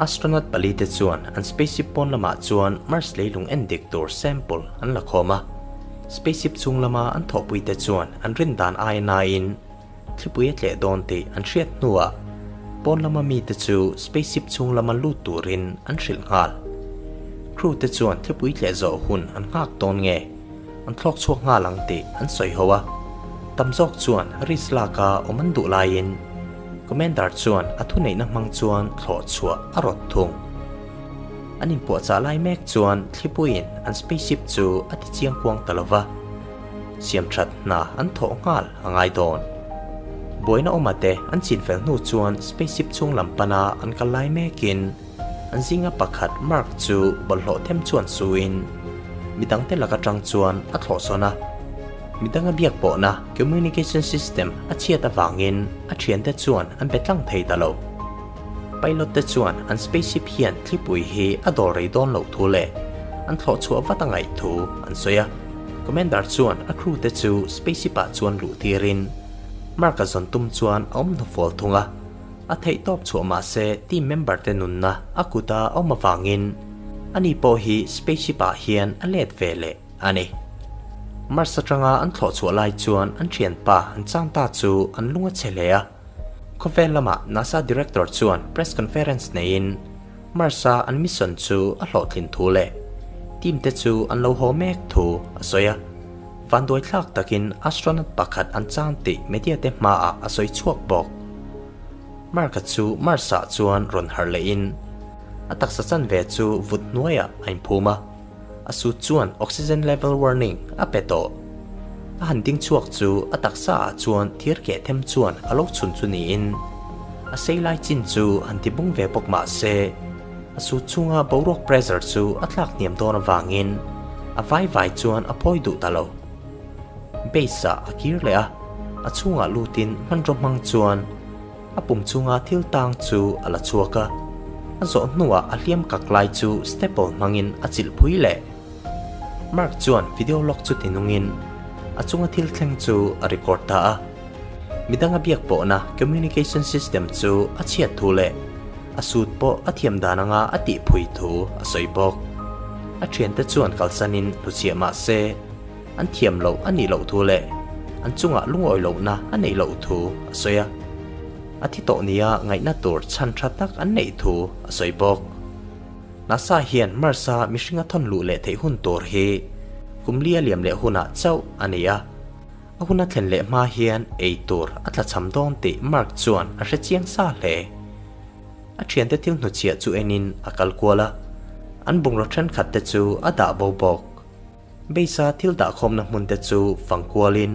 Astronaut palite chuan an spaceship pawn lamah chuan Mars leilung en dik tur sample an la khawm a. Spaceship chhung lama an thawhpuite chuan an rin dan aia nain thlipui a tleh dawn tih an hriat hnuah pawn lama mite chu spaceship chhung lama lut turin an hrilh nghal. Crew te chuan thlipui tleh zawh hun an nghak dawn nge an thlawk chhuak nghal ang tih an sawi ho a. Tam zawk chuan risk laka awm an duh laiin Commander chuan a thuneihna hmang chuan thlawh chhuah a rawt thung. An inpuahchah lai mek chuan thlipuiin an spaceship chu a ti chiang kuang ta lo va, siamthat hna an thawh nghal a ngai dawn. Buaina awma te an chinfel hnu chuan spaceship chhung lam pana an kal lai mekin an zinga pakhat Mark chu bawlhhlawh them chuan suin midangte lak atang chuan a thlawhsawn a. Midang a biak pawhna communication system a chhiat avangin a thiante chuan an be tlang thei ta lo. Pilot te chuan an spaceship hian thlipui hi a dawl rei dawn loh thu leh an thlawh chhuah vat a ngaih thu an sawi a. Commander chuan a crew te chu spaceship ah chuan luh tirin Mark a zawn tum chuan a awm hnufual thung a. A theih tawp chhuah mah se team member te nunna a kuta awm avangin ani pawh hi spaceship ah hian a let ve leh a ni. Mars atanga an thlawh chhuah lai chuan an thianpa an chang ta chu an lung a chhe hle a. Khawvel lamah NASA director chuan press conference neiin Mars-a an mission chu a hlawhtlin thu leh team te chu an lo haw mek thu a sawi a. Vanduaithlak takin astronaut pakhat an chang tih media te hmaah a sawi chhuak bawk. Mark-a chu Mars-ah chuan rawn harh lehin a taksa chanve chu vut hnuaiah a inphum a. A suit chuan oxygen level warning a pe tawh. A han ding chhuak chu a taksa ah chuan thir keh them chuan a lo chhun chu niin a sei lai chin chu han ti bung ve bawk mah se a suit chhunga boruak pressure chu a tlak hniam dawn avangin a vai vai chuan a phawi duh ta lo. Base ah a kir leh a, a chhungah lutin hmanraw hmang chuan A pum chunga thil tang chu a la chhuak a, a zawh hnuah a hliam kak lai chu staple hmangin a chilh phui leh. Mark chuan video log chu ti nungin a chunga thil thleng chu a record ta a. Midang a biak pawhna communication system chu a chhiat thu leh a suit pawh a thiam dan anga a tih phui thu a sawi bawk. A thiante chuan kalsanin hluchhiah mah se an thiam loh a nih loh thu leh an chungah lungawi lohna a neih loh thu a sawi a. A thi tawh nia ngaihna tur chhan tha tak an neih thu a sawi bawk. NASA hian Mars-a mihringa thawn luh leh theih hun tur hi kum li a liam leh hunah chauh a ni a. A hun a thlen leh hma hian ei tur a tlachham dawn tih Mark chuan a hre chiang sa hle. A thiante thil hnuchhiah chu enin a kal kual a, an bungraw thenkhat te chu a dah bo bawk. Base-a thil dahkhawmna hmun te chu fang kualin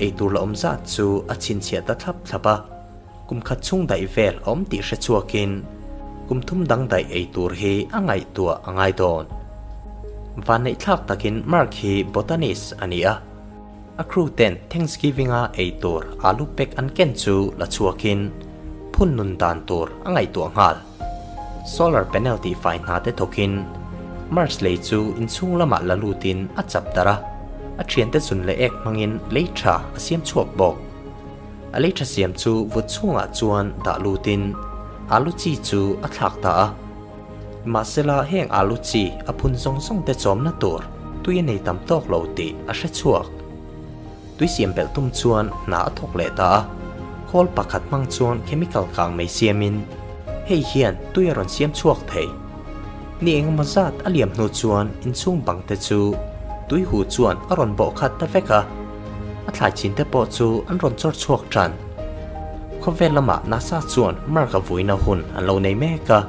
eitur la awm zat chu a chhinchhiah ta thlap thlap a, kum khat chhung daih vel a awm tih hre chhuakin kum thum dang daih eitur hi a ngaihtuah a ngai dawn. Vanneihthlak takin Mark hi botanist a ni a, a crew ten Thanksgiving-a eitur alu pack an ken chu la chhuakin phun nun dan tur a ngaihtuah nghal. Solar panel tihfai hna te thawkin Mars lei chu inchhung lamah la lutin a chap darh a, a thiante zun leh ek hmangin lei tha a siam chhuak bawk. A lei tha siam chu vut chhungah chuan dah lutin alu chi chu a thlak ta a. Nimahsela heng alu chi a phun zawng zawng te chawmna tur tui a nei tam tawk lo tih a hre chhuak. Tui siam belh tum chuan hna a thawk leh ta a, khawl pakhat hmang chuan chemical kang mai siamin hei hian tui a rawn siam chhuak thei. Ni engemaw zat a liam hnu chuan inchhung bang te chu tui hu chuan a rawn bawh khat ta vek a, a thlai chin te pawh chu an rawn chawr chhuak tan. Khawvel lamah NASA chuan Mark a vuina hun an lo nei mek a,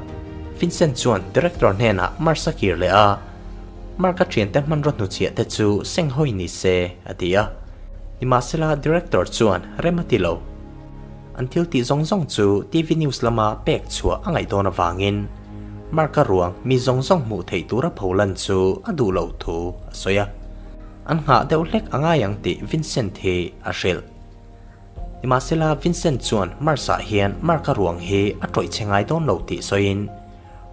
Vincent chuan director hnenah Mars a kir leh a, Mark-a thiante hmanraw hnuchhiah te chu seng hawi ni se, a ti a. Nimahsela Director chuan rem a ti lo. An thil tih zawng zawng chu TV News lama pek chhuah a ngaih dawn avangin Mark-a ruang mi zawng zawng hmuh theih tura pholan chu a duh loh thu a sawi a. An nghah deuh hlek a ngai ang tih Vincent hi a hrilh. Nimahsela Vincent chuan Mars-ah hian Mark-a ruang hi a tawih chhe ngai dawn lo tih sawiin,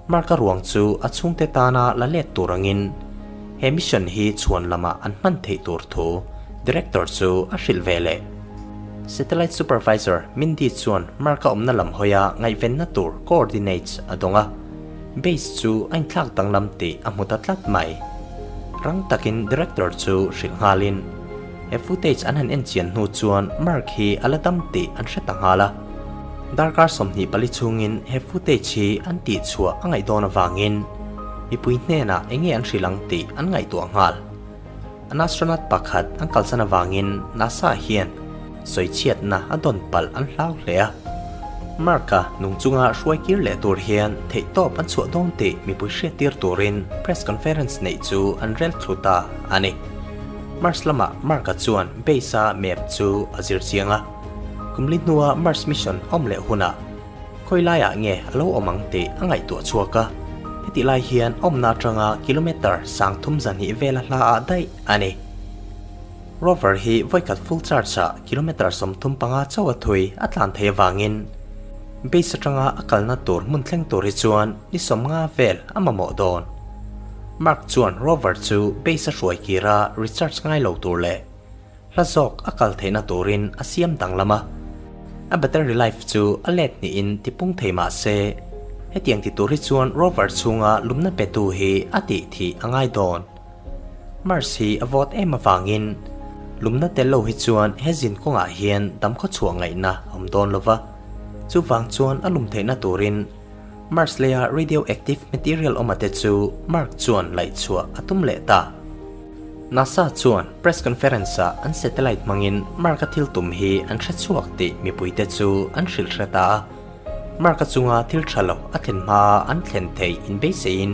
Mark-a ruang chu a chhungte tana la let tur angin he mission hi chhuan lamah an hman theih tur thu Director chu a hrilh ve leh. Satellite Supervisor Mindy chuan Mark-a awmna lam hawia ngaihvenna tur coordinates a dawng a. Base chu a inthlak danglam tih a hmu ta tlat mai. Rang takin director chu hrilh nghalin he footage an han en chian hnu chuan Mark hi a la dam tih an hre ta nghal a. Darkar 24 chhungin he footage hi an tih chhuah a ngaih dawn avangin mipui hnenah eng nge an hrilh ang tih an ngaihtuah nghal. An astronaut pakhat an kalsan avangin NASA hian sawichhiatna a dawn palh an hlau hle a. Mark-a nung chunga hruai kir leh tur hian theihtawp an chhuah dawn tih mipui hriattir turin press conference neih chu an rel thlu ta a ni. Mars lamah Mark-a chuan base-a map chu a zir chiang a. Kum li hnua Mars mission awm leh hunah Khawi laiah nge a lo awm ang tih a ngaihtuah chhuak a, hetih lai hian awmna atanga kilometre 3200 vela hla ah daih a ni. Rover hi vawikhat full charge ah kilometre 35 chauh a thui a tlan thei avangin base atanga a kalna tur hmun thleng tur hi chuan ni 50 vel a mamawh dawn. Mark chuan rover chu base a hruai kir a recharge ngai lo tur leh Hla zawk a kal theihna turin a siam danglam a, a battery life chu a let hnihin tipung thei mah se, hetiang ti tur hi chuan rover chhunga lumna petu hi a tih thih a ngai dawn. Mars hi a vawt em avangin lumna tel lo hi chuan he zin kawngah hian dam khawchhuah ngaihna a awm dawn lo va, chuvang chuan a lum theihna turin Mars leia radioactive material awma te chu Mark chuan laih chhuah a tum leh ta. NASA chuan press conference-ah an satellite hmangin Mark-a thil tum hi an hre chhuak tih mipuite chu an hrilh hre ta a. Mark-a chunga thil tha lo a thlen hmaa an thlen theih inbeiseiin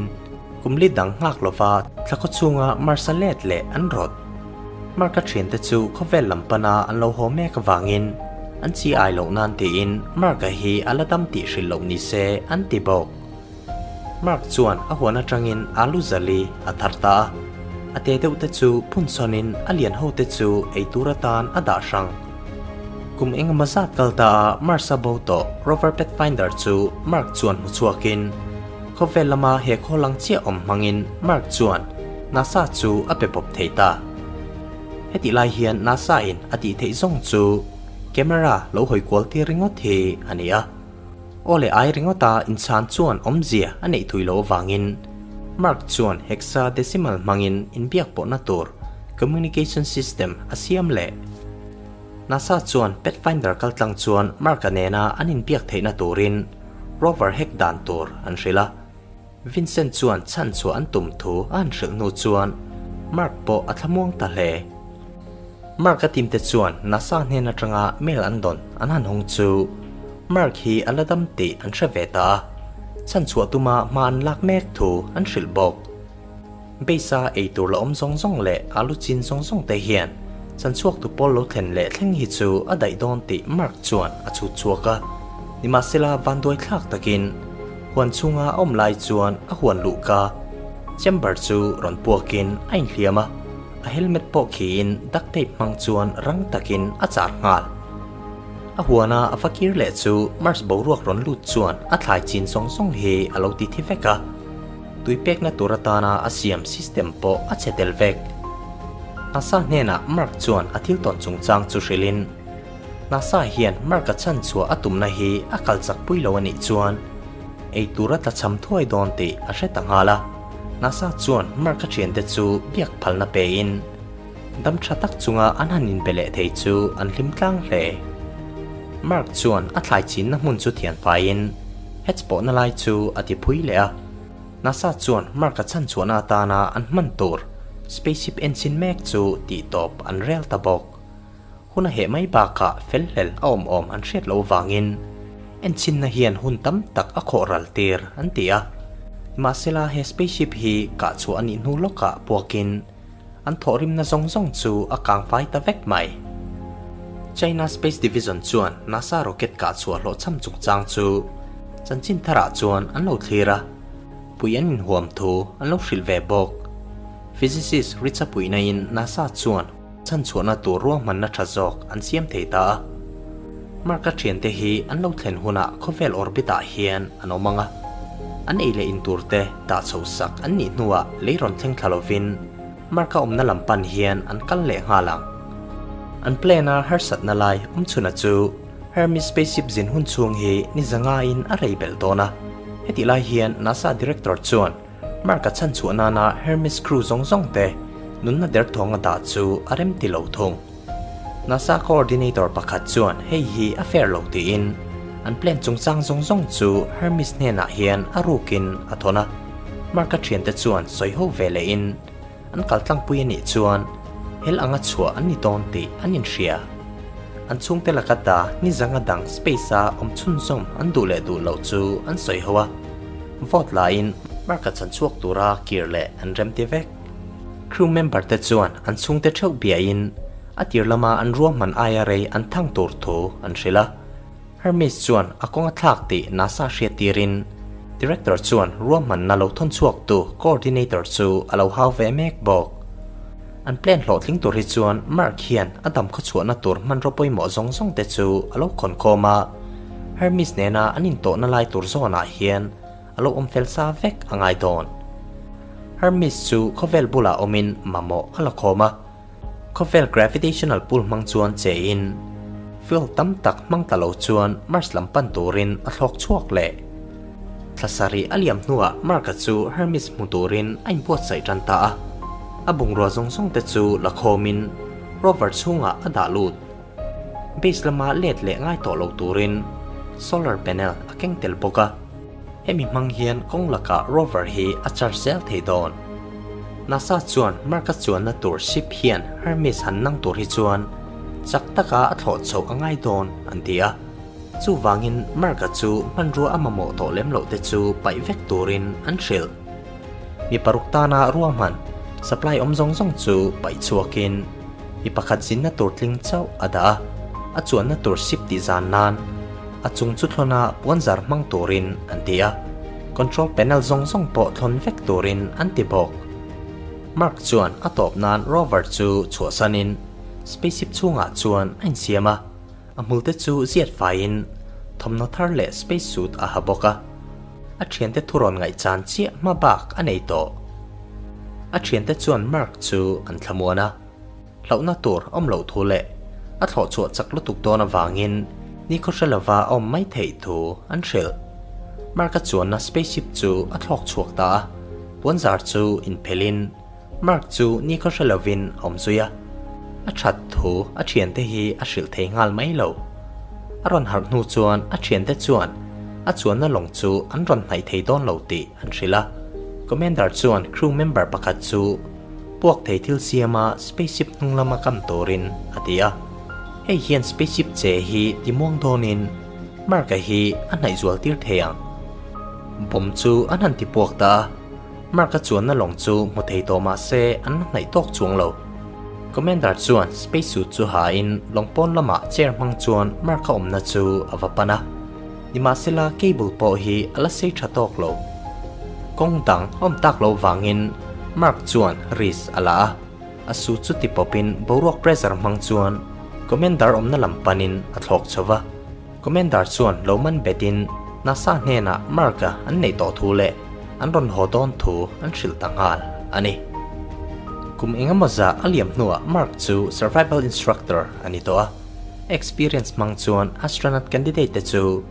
kum li dang nghak lova thla khaw chhunga Mars-a let leh an rawt. Mark-a thiante chu khawvel lam pana an lo haw mek avangin an chi ai loh nan tiin Mark-a hi a la dam tih hrilh loh ni se an ti bawk. Mark chuan a huan atangin alu zali a thar ta a, a te deuh te chu phun sawnin a lian ho te chu ei tur atan a dah hrang. Kum engemaw zat kal ta a Mars-a bo tawh rover Pathfinder chu Mark chuan hmu chhuakin khawvel lama he khaw lang chiah awm hmangin Mark chuan NASA chu a pe pawp thei ta. Hetih lai hian NASA-in a tih theih zawng chu camera lo hawi kual tir ringawt hi a ni a. Aw leh ai ringawta inchhan chuan awmzia a neih thui loh avangin Mark chuan hexadecimal hmangin inbiak pawhna tur communication system a siam leh. NASA chuan Pathfinder kaltlang chuan Mark-a nena an inbiak theihna turin rover hack dan tur an hrilh a. Vincent chuan chhan chhuah an tum thu a han hrilh hnu chuan Mark pawh a thlamuang ta hle. Mark-a team te chuan NASA hnen atanga mail an dawn an han hawng chu Mark hi a la dam tih an hre ve ta a, chhan chhuah tuma hma an lak mek thu an hrilh bawk. Base-a ei tur la awm zawng zawng leh alu chin zawng zawng te hian chan chhuak tu pawl lo thlen leh thleng hi chu a daih dawn tih Mark chuan a chhut chhuak a. Nimahsela vanduai thlak takin huan chhunga a awm lai chuan a huan luhka chamber chu rawn puakin a inhliam a, a helmet pawh khiin duct tape hmang chuan rang takin a char nghal. A huana a va kir leh chu Mars boruak rawn lut chuan a thlai chin zawng zawng hi a lo ti thi vek a. Tui pekna tur atana a siam system pawh a chhe tel vek. NASA hnenah Mark chuan a thil tawn chungchang chu hrilhin, NASA hian Mark-a chhan chhuah a tumna hi a kal chak pui lo a nih chuan ei tur a tlachham thuai dawn tih a hre ta nghal a. NASA chuan Mark-a thiante chu biak phalna pein dam tha tak chunga an han inbe leh thei chu an hlim tlang hle. Mark chuan a thlai chinna hmun chu thian faiin Hetz pawhna lai chu a ti phui leh a. NASA chuan Mark-a chhan chhuahna atana an hman tur spaceship enchin mek chu tihtawp an rel ta bawk. Hun a heh mai bakah fel hlel a awm awm an hriat loh vangin enchinna hian hun tam tak a khawh ral tir an ti a. Nimahsela he spaceship hi kah chhuah a nih hnu lawkah puakin an thawhrimna zawng zawng chu a kang fai ta vek mai. China Space Division chuan NASA rocket kah chhuah hlawhchham chungchang chu chanchin tharah chuan an lo thlir a, pui an inhuam thu an lo hrilh ve bawk. Physicist Richa puihnain NASA chuan chhan chhuahna tur ruahmanna tha zawk an siam thei ta a. Mark-a thiante hi an lo thlen hunah khawvel orbit-ah hian an awm ang a, an ei leh in tur te dah chho sak an nih hnuah lei rawn thleng thla lovin Mark-a awmna lam pan hian an kal leh nghal ang. An plan-a harsatna lai awm chhuna chu Hermes spaceship zin hun chhung hi ni zanga in a rei belh dawn a. Hetih lai hian NASA Director chuan Mark-a chhanchhuah nana Hermes crew zawng zawng te nunna derthawng a dah chu a rem ti lo thung. NASA coordinator pakhat chuan hei hi a fair lo tiin an plan chungchang zawng zawng chu Hermes hnenah hian a rukin a thawn a. Mark-a thiante chuan sawi ho ve lehin an kal tlangpui a nih chuan hel anga chhuah an ni dawn tih an inhria. An chhungte laka ta nizanga dang space-a awm chhunzawm an duh leh duh loh chu an sawi ho a. Vote laiin Mark-a chhan chhuak tura kir leh an remti vek. Crew member te chuan an chhungte theuh biain a tir lama an ruahman aia rei an thang tur thu an hrilh a. Hermes chuan a kawng a thlak tih NASA hriat tirin Director chuan ruahmanna lo thawn chhuaktu Coordinator chu a lo hau ve mek bawk. An plan hlawhtling tur hi chuan Mark hian a dam khawchhuahna tur hmanraw pawimawh zawng zawng te chu a lo khawn khawm a, Hermes nena an intawhna lai tur zawnah hian a lo awm fel sa vek a ngai dawn. Hermes chu khawvel bulah awmin mamawh a la khawm a, khawvel gravitational pull hmang chuan che in fuel tam tak hmang ta lo chuan Mars lam pan turin a thlawk chhuak leh. Thla sarih a liam hnuah Mark-a chu Hermes hmu turin a inbuatsaih tan ta a, a bungrua zawng zawng te chu la khawmin rover chhungah a dah lut. Base lama let leh ngai tawh lo turin solar panel a keng tel bawk a, hemi hmang hian kawng lakah rover hi a charge zel thei dawn. NASA chuan Mark-a chuanna tur ship hian Hermes han nang tur hi chuan chak taka a thlawh chhoh a ngai dawn an ti a. Chuvangin Mark-a chu hmanrua a mamawh tawh lem loh te chu paih vek turin an hrilh. Mi paruk tana ruahman supply awm zawng zawng chu paih chhuakin mi pakhat zinna tur tling chauh a dah a, a chuanna tur ship tih zan nan a chung chu thlawna puanzar hmang turin an ti a, control panel zawng zawng pawh thlawn vek turin an ti bawk. Mark chuan a tawp nan rover chu chhuahsanin spaceship chhungah chuan a insiam a. A hmulte chu ziat faiin thawmhnaw thar leh space suit a ha bawk a, a thiante thurawn ngaihchan chiah hma bak a nei tawh. A thiante chuan Mark chu an thlamuan a, hlauhna tur awm loh thu leh a thlawh chhuah chak lutuk dawn avangin nikhaw hre lova a awm mai theih thu an hrilh. Mark-a chuanna spaceship chu a thlawk chhuak ta a, puanzar chu inphelhin Mark chu nikhaw hre lovin a awm zui a, a that thu a thiante hi a hrilh thei nghal mai lo. A rawn harh hnu chuan a thiante chuan a chuanna lawng chu an rawn hnaih thei dawn lo tih an hrilh a. Commander chuan crew member pakhat chu puak thei thil siama spaceship hnung lama kam turin a ti a. Hei hian spaceship che hi timuang dawnin Mark-a hi a hnaih zual tir thei ang. Bomb chu an han tipuak ta a. Mark-a chuanna lawng chu hmu thei tawh mah se an la hnaih tawk chuang lo. Commander chuan space suit chu ha in lawng pawn lamah chair hmang chuan Mark-a awmna chu a va pan a. Nimahsela cable pawh hi a la sei tha tawk lo. Kawng dang a awm tak loh vangin Mark chuan risk a la a. A suit chu ti pawpin boruak pressure hmang chuan Commander awmna lam panin a thlawk chho va. Commander chuan lo man betin NASA hnenah Mark-a an neih tawh thu leh an rawn haw dawn thu an hrilh ta nghal a ni. Kum engemaw zah a liam hnuah Mark chu survival instructor a ni tawh a, experience hmang chuan astronaut candidate te chu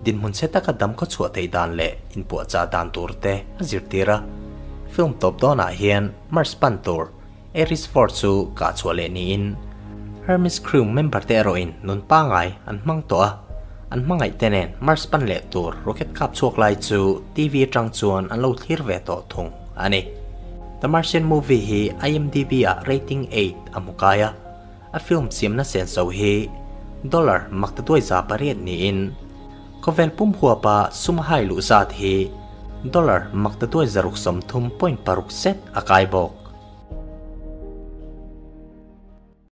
dinhmun chhe taka dam khaw chhuah theih dan leh inpuahchah dan tur te a zirtir a. Film tawp dawnah hian Mars pan tur Ares Ford chu kah chhuah leh niin Hermes crew member te erawhin nun pangai an hmang tawh a, an hmangaih te nen Mars pan leh tur rocket kap chhuak lai chu TV atang chuan an lo thlir ve tawh thung a ni. The Martian movie hi IMDb ah rating 8 a hmu kai a, a film siamna senso hi dollar maktaduai 800 niin khawvel pum huapa sum a hai luh zat hi dollar maktaduai 630.6 set a kai bawk.